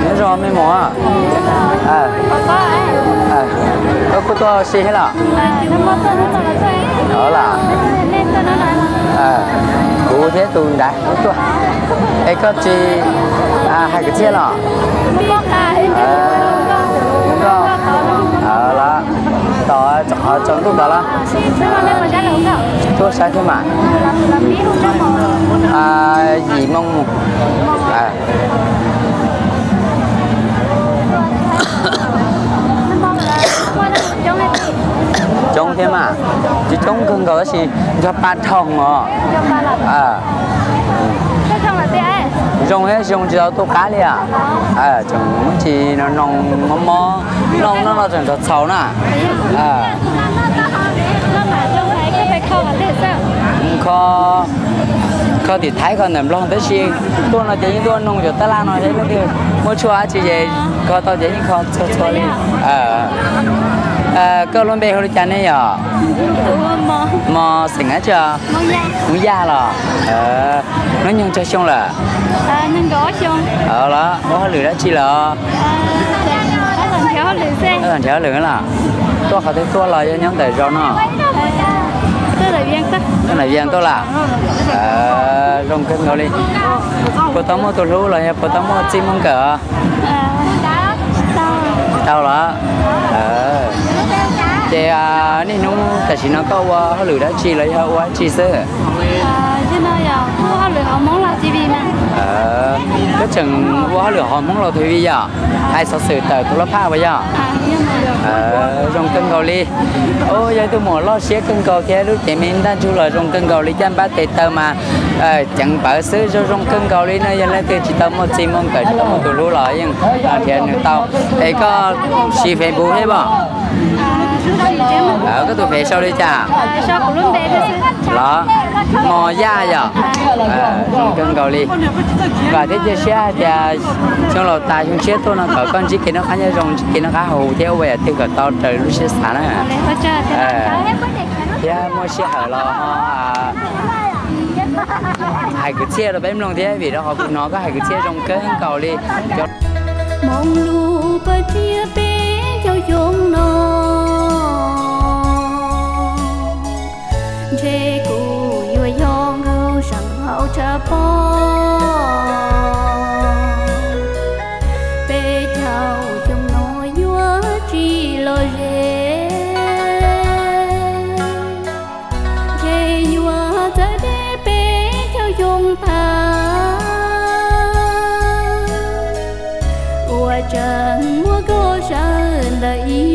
Nyob zoo me muam. Koj kuj tuaj ua si thiab los? Los, kuv thiab tus nrad kuj tuaj. Es koj tsis hais kwv txhiaj los? Los, tom qhov tsaus ntuj tod los? Tuaj saib thiab mas. Yim moo mus. Coob thiab mas, tsis coob kawg nkaus tab sis nrog pa dhau os. Zoo thiab zoo tsis tau tu qab li os. Tseem muab tsis no noog mob mob, noj noj no tseem txhaus txhaus na. Kho, kho tim Thaib kho ntawm Nplog tab sis tuaj no ces yeej tuaj noog cov tab laj no thiab, leej twg muaj tshuaj dab tsi ces kho tau ces yeej kho txhua txhua li. Koj lub npe hu li cas ne yom? Mos xeem dab tsi? Hmoob Yaj los? Hnub nyoog tsawg xyoo lawm? Los ua hauj lwm dab tsi lawm? Nrhiav hauj lwm los? Tuaj qhov twg tuaj los yog nyob ntawm zos no? Tuaj ntawm Vias tuaj los? Zoo kawg nkaus li. Puas tau muaj tus hlub los yog puas tau muaj txij muaj nkawm? Tau los. Ces niaj hnub tam sim no koj ua hauj lwm dab tsi los yog ua dab tsi xwb? Koj tseem ua hauj lwm hauv Hmoob los T V yom? Hais xov xwm tawm tus lab phaj uas yog? Zoo kawg nkaus li. Yog ib tug muam loj siab kawg nkaus thiab lub cev me ntaj ntsug los zoo kawg nkaus li, caj npab tes taw mas ceev pawv xwb, zoo zoo kawg nkaus li no. Yog leej twg tsis tau muaj txij muaj nkawm tsis tau muaj tus hlub los yeej nrhiav nws tau. Es koj siv Facebook thiab pom? Koj tus fev sau li cas? Los, Mos Yaj yom? Zoo kawg nkaus li. Vam thiab cia siab hais tias xyoo laus tas xyoo tshiab tuaj no kom koj ntsib kev noj qab nyob zoo, ntsib kev noj qab haus huv thiab ua yam twg kom tau raws lub siab xav na. Thiab muaj sij hawm los hais kwv txhiaj rau peb mloog thiab, vim rau qhov kuv hnov koj hais kwv txhiaj zoo kawg nkaus li. Hmoob lub paj tsiab peb caug xyoo no, ntshe kuv yuav yog nkauj seem hauv tshaj pom. Peb caug xyoo no yuav tsis los ze, ntshe yuav txawv deb peb caug xyoo tag, ua tseem muab koj sawv ntawm ib